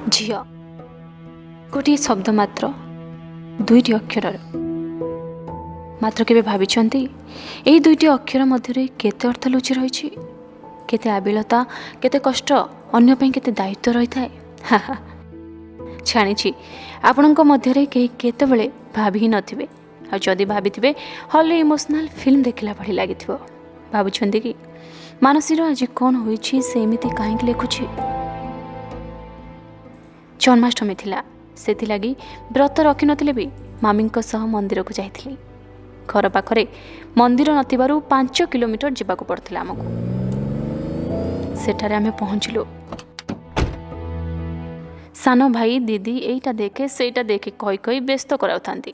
ଝିଅ ଗୋଟିଏ ଶବ୍ଦ ମାତ୍ର, ଦୁଇଟି ଅକ୍ଷରର। ମାତ୍ର କେବେ ଭାବିଛନ୍ତି ଏହି ଦୁଇଟି ଅକ୍ଷର ମଧ୍ୟରେ କେତେ ଅର୍ଥ ଲୁଚି ରହିଛି, କେତେ ଆବିଳତା, କେତେ କଷ୍ଟ, ଅନ୍ୟ ପାଇଁ କେତେ ଦାୟିତ୍ୱ ରହିଥାଏ? ହା ହା, ଜାଣିଛି ଆପଣଙ୍କ ମଧ୍ୟରେ କେହି କେତେବେଳେ ଭାବି ହିଁ ନଥିବେ, ଆଉ ଯଦି ଭାବିଥିବେ ହଲ୍ରେ ଇମୋସନାଲ୍ ଫିଲ୍ମ ଦେଖିଲା ଭଳି ଲାଗିଥିବ। ଭାବୁଛନ୍ତି କି ମାନସୀର ଆଜି କ'ଣ ହୋଇଛି, ସେ ଏମିତି କାହିଁକି ଲେଖୁଛି? ଜନ୍ମାଷ୍ଟମୀ ଥିଲା, ସେଥିଲାଗି ବ୍ରତ ରଖିନଥିଲେ ବି ମାମୀଙ୍କ ସହ ମନ୍ଦିରକୁ ଯାଇଥିଲି। ଘର ପାଖରେ ମନ୍ଦିର ନଥିବାରୁ 5 କିଲୋମିଟର ଯିବାକୁ ପଡ଼ୁଥିଲା ଆମକୁ। ସେଠାରେ ଆମେ ପହଞ୍ଚିଲୁ। ସାନ ଭାଇ, ଦିଦି ଏଇଟା ଦେଖେ ସେଇଟା ଦେଖେ କହି କହି ବ୍ୟସ୍ତ କରାଉଥାନ୍ତି।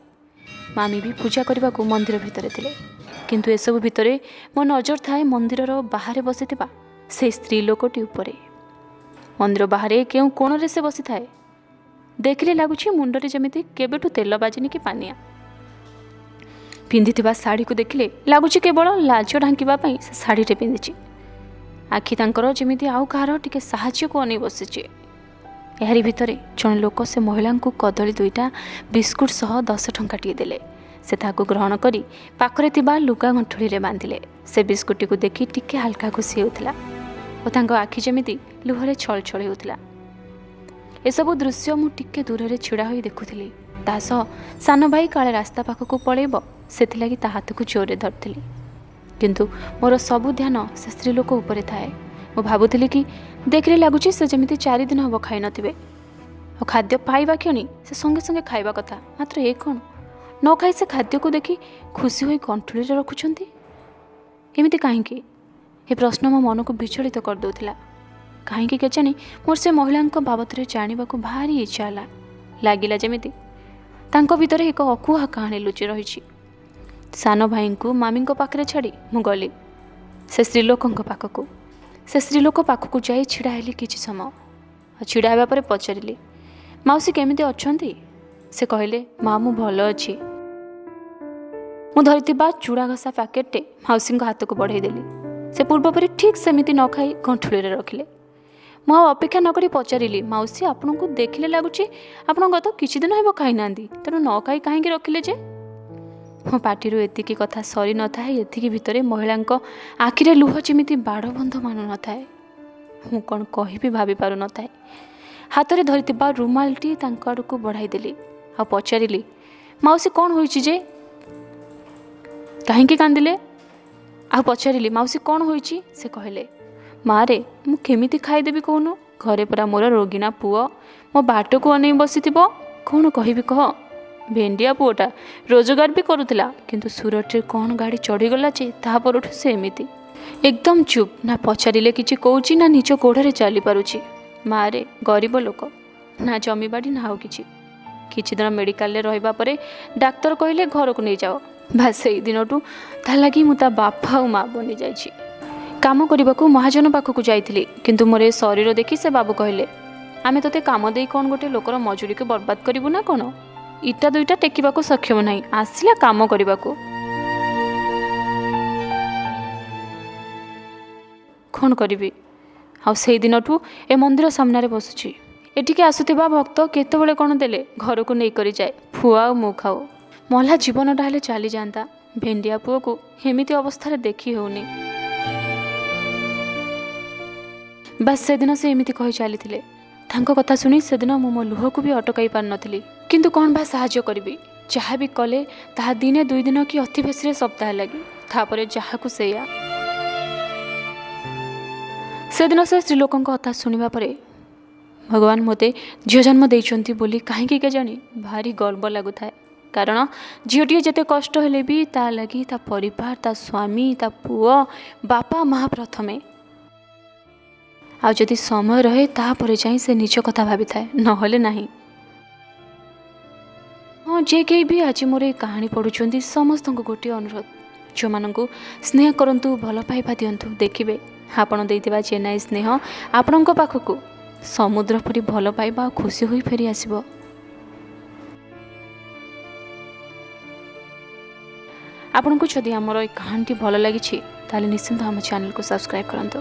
ମାମି ବି ପୂଜା କରିବାକୁ ମନ୍ଦିର ଭିତରେ ଥିଲେ। କିନ୍ତୁ ଏସବୁ ଭିତରେ ମୋ ନଜର ଥାଏ ମନ୍ଦିରର ବାହାରେ ବସିଥିବା ସେଇ ସ୍ତ୍ରୀ ଲୋକଟି ଉପରେ। ମନ୍ଦିର ବାହାରେ କେଉଁ କୋଣରେ ସେ ବସିଥାଏ, ଦେଖିଲେ ଲାଗୁଛି ମୁଣ୍ଡରେ ଯେମିତି କେବେଠୁ ତେଲ ବାଜିନି କି ପାନିଆ। ପିନ୍ଧିଥିବା ଶାଢ଼ୀକୁ ଦେଖିଲେ ଲାଗୁଛି କେବଳ ଲାଜ ଢାଙ୍କିବା ପାଇଁ ସେ ଶାଢ଼ୀଟେ ପିନ୍ଧିଛି। ଆଖି ତାଙ୍କର ଯେମିତି ଆଉ କାହାର ଟିକେ ସାହାଯ୍ୟକୁ ଅନେଇ ବସିଛି। ଏହାରି ଭିତରେ ଜଣେ ଲୋକ ସେ ମହିଳାଙ୍କୁ କଦଳୀ 2ଟା, ବିସ୍କୁଟ ସହ 10 ଟଙ୍କାଟିଏ ଦେଲେ। ସେ ତାହାକୁ ଗ୍ରହଣ କରି ପାଖରେ ଥିବା ଲୁଗା ଗଣ୍ଠୁଳିରେ ବାନ୍ଧିଲେ। ସେ ବିସ୍କୁଟଟିକୁ ଦେଖି ଟିକେ ହାଲକା ଖୁସି ହେଉଥିଲା ଓ ତାଙ୍କ ଆଖି ଯେମିତି ଲୁହରେ ଛଳଛଳ ହେଉଥିଲା। ଏସବୁ ଦୃଶ୍ୟ ମୁଁ ଟିକେ ଦୂରରେ ଛିଡ଼ା ହୋଇ ଦେଖୁଥିଲି। ତା ସହ ସାନ ଭାଇ କାଳେ ରାସ୍ତା ପାଖକୁ ପଳେଇବ ସେଥିଲାଗି ତା ହାତକୁ ଜୋରରେ ଧରିଥିଲି। କିନ୍ତୁ ମୋର ସବୁ ଧ୍ୟାନ ସେ ସ୍ତ୍ରୀ ଲୋକ ଉପରେ ଥାଏ। ମୁଁ ଭାବୁଥିଲି କି ଦେଖିଲେ ଲାଗୁଛି ସେ ଯେମିତି 4 ଦିନ ହେବ ଖାଇନଥିବେ, ଆଉ ଖାଦ୍ୟ ପାଇବା କ୍ଷଣି ସେ ସଙ୍ଗେ ସଙ୍ଗେ ଖାଇବା କଥା। ମାତ୍ର ଏ କ'ଣ ନ ଖାଇ ସେ ଖାଦ୍ୟକୁ ଦେଖି ଖୁସି ହୋଇ ଗଣ୍ଠୁଳିରେ ରଖୁଛନ୍ତି? ଏମିତି କାହିଁକି? ଏ ପ୍ରଶ୍ନ ମୋ ମନକୁ ବିଚଳିତ କରିଦେଉଥିଲା। କାହିଁକି କେଜାଣି ମୋର ସେ ମହିଳାଙ୍କ ବାବଦରେ ଜାଣିବାକୁ ଭାରି ଇଚ୍ଛା ହେଲା। ଲାଗିଲା ଯେମିତି ତାଙ୍କ ଭିତରେ ଏକ ଅକୁହା କାହାଣୀ ଲୁଚି ରହିଛି। ସାନ ଭାଇଙ୍କୁ ମାମୀଙ୍କ ପାଖରେ ଛାଡ଼ି ମୁଁ ଗଲି ସେ ସ୍ତ୍ରୀଲୋକଙ୍କ ପାଖକୁ। ସେ ସ୍ତ୍ରୀଲୋକ ପାଖକୁ ଯାଇ ଛିଡ଼ା ହେଲି କିଛି ସମୟ। ଆଉ ଛିଡ଼ା ହେବା ପରେ ପଚାରିଲି, ମାଉସୀ କେମିତି ଅଛନ୍ତି? ସେ କହିଲେ, ମା ମୁଁ ଭଲ ଅଛି। ମୁଁ ଧରିଥିବା ଚୂଡ଼ା ଘଷା ପ୍ୟାକେଟଟେ ମାଉସୀଙ୍କ ହାତକୁ ବଢ଼େଇ ଦେଲି। ସେ ପୂର୍ବପରି ଠିକ୍ ସେମିତି ନ ଖାଇ ଗଣ୍ଠୁଳିରେ ରଖିଲେ। ମୁଁ ଆଉ ଅପେକ୍ଷା ନକରି ପଚାରିଲି, ମାଉସୀ ଆପଣଙ୍କୁ ଦେଖିଲେ ଲାଗୁଛି ଆପଣ ଗତ କିଛି ଦିନ ହେବ ଖାଇନାହାନ୍ତି, ତେଣୁ ନ ଖାଇ କାହିଁକି ରଖିଲେ ଯେ? ମୋ ପାଟିରୁ ଏତିକି କଥା ସରି ନଥାଏ, ଏତିକି ଭିତରେ ମହିଳାଙ୍କ ଆଖିରେ ଲୁହ ଯେମିତି ବାଡ଼ବନ୍ଧ ମାନୁନଥାଏ। ମୁଁ କ'ଣ କହିବି ଭାବି ପାରୁନଥାଏ। ହାତରେ ଧରିଥିବା ରୁମାଲଟି ତାଙ୍କ ଆଡ଼କୁ ବଢ଼ାଇ ଦେଲି ଆଉ ପଚାରିଲି, ମାଉସୀ କ'ଣ ହୋଇଛି ଯେ, କାହିଁକି କାନ୍ଦିଲେ? ଆଉ ପଚାରିଲି, ମାଉସୀ କ'ଣ ହୋଇଛି? ସେ କହିଲେ, ମାରେ ମୁଁ କେମିତି ଖାଇଦେବି କହୁନୁ, ଘରେ ପରା ମୋର ରୋଗିଣା ପୁଅ ମୋ ବାଟକୁ ଅନେଇ ବସିଥିବ, କ'ଣ କହିବି କହ? ଭେଣ୍ଡିଆ ପୁଅଟା ରୋଜଗାର ବି କରୁଥିଲା, କିନ୍ତୁ ସୁରଟରେ କ'ଣ ଗାଡ଼ି ଚଢ଼ିଗଲା ଯେ ତା ପରଠୁ ସେ ଏମିତି ଏକଦମ ଚୁପ୍, ନା ପଚାରିଲେ କିଛି କହୁଛି ନା ନିଜ ଗୋଡ଼ରେ ଚାଲିପାରୁଛି। ମାରେ ଗରିବ ଲୋକ, ନା ଜମିବାଡ଼ି ନା ଆଉ କିଛି। କିଛି ଦିନ ମେଡ଼ିକାଲରେ ରହିବା ପରେ ଡାକ୍ତର କହିଲେ ଘରକୁ ନେଇଯାଅ। ବାସ୍ ସେଇ ଦିନଠୁ ତା ଲାଗି ମୁଁ ତା ବାପା ଆଉ ମା ବନିଯାଇଛି। କାମ କରିବାକୁ ମହାଜନ ପାଖକୁ ଯାଇଥିଲି, କିନ୍ତୁ ମୋର ଏ ଶରୀର ଦେଖି ସେ ବାବୁ କହିଲେ, ଆମେ ତୋତେ କାମ ଦେଇ କ'ଣ ଗୋଟେ ଲୋକର ମଜୁରୀକୁ ବର୍ବାଦ କରିବୁ ନା କ'ଣ? ଇଟା 2ଟା ଟେକିବାକୁ ସକ୍ଷମ ନାହିଁ, ଆସିଲା କାମ କରିବାକୁ। କ'ଣ କରିବି? ଆଉ ସେଇ ଦିନଠୁ ଏ ମନ୍ଦିର ସାମ୍ନାରେ ବସୁଛି। ଏଠିକି ଆସୁଥିବା ଭକ୍ତ କେତେବେଳେ କ'ଣ ଦେଲେ ଘରକୁ ନେଇକରି ଯାଏ, ଫୁଆ ଆଉ ମୁଁ ଖାଉ। ମଲା ଜୀବନଟା ହେଲେ ଚାଲିଯାଆନ୍ତା, ଭେଣ୍ଡିଆ ପୁଅକୁ ଏମିତି ଅବସ୍ଥାରେ ଦେଖି ହେଉନି। ବାସ୍ ସେଦିନ ସେ ଏମିତି କହି ଚାଲିଥିଲେ। ତାଙ୍କ କଥା ଶୁଣି ସେଦିନ ମୁଁ ମୋ ଲୁହକୁ ବି ଅଟକାଇ ପାରିନଥିଲି। କିନ୍ତୁ କ'ଣ ବା ସାହାଯ୍ୟ କରିବି? ଯାହା ବି କଲେ ତାହା ଦିନେ 2 ଦିନ କି ଅତି ବେଶୀରେ ସପ୍ତାହ ଲାଗି, ତାପରେ ଯାହାକୁ ସେଇଆ। ସେଦିନ ସେ ସ୍ତ୍ରୀଲୋକଙ୍କ କଥା ଶୁଣିବା ପରେ ଭଗବାନ ମୋତେ ଝିଅ ଜନ୍ମ ଦେଇଛନ୍ତି ବୋଲି କାହିଁକି କେଜାଣି ଭାରି ଗର୍ବ ଲାଗୁଥାଏ। କାରଣ ଝିଅଟିଏ ଯେତେ କଷ୍ଟ ହେଲେ ବି ତା ଲାଗି ତା ପରିବାର, ତା ସ୍ୱାମୀ, ତା ପୁଅ, ବାପା ମା ପ୍ରଥମେ। ଆଉ ଯଦି ସମୟ ରହେ ତାପରେ ଯାଇ ସେ ନିଜ କଥା ଭାବିଥାଏ, ନହେଲେ ନାହିଁ। ହଁ, ଯେ କେହି ବି ଆଜି ମୋର ଏ କାହାଣୀ ପଢ଼ୁଛନ୍ତି ସମସ୍ତଙ୍କୁ ଗୋଟିଏ ଅନୁରୋଧ, ଝିଅମାନଙ୍କୁ ସ୍ନେହ କରନ୍ତୁ, ଭଲ ପାଇବା ଦିଅନ୍ତୁ। ଦେଖିବେ ଆପଣ ଦେଇଥିବା ଚେନ୍ନାଇ ସ୍ନେହ ଆପଣଙ୍କ ପାଖକୁ ସମୁଦ୍ର ପରି ଭଲ ପାଇବା ଆଉ ଖୁସି ହୋଇ ଫେରି ଆସିବ। ଆପଣଙ୍କୁ ଯଦି ଆମର ଏ କାହାଣୀଟି ଭଲ ଲାଗିଛି ତାହେଲେ ନିଶ୍ଚିନ୍ତ ଆମ ଚ୍ୟାନେଲକୁ ସବସ୍କ୍ରାଇବ୍ କରନ୍ତୁ।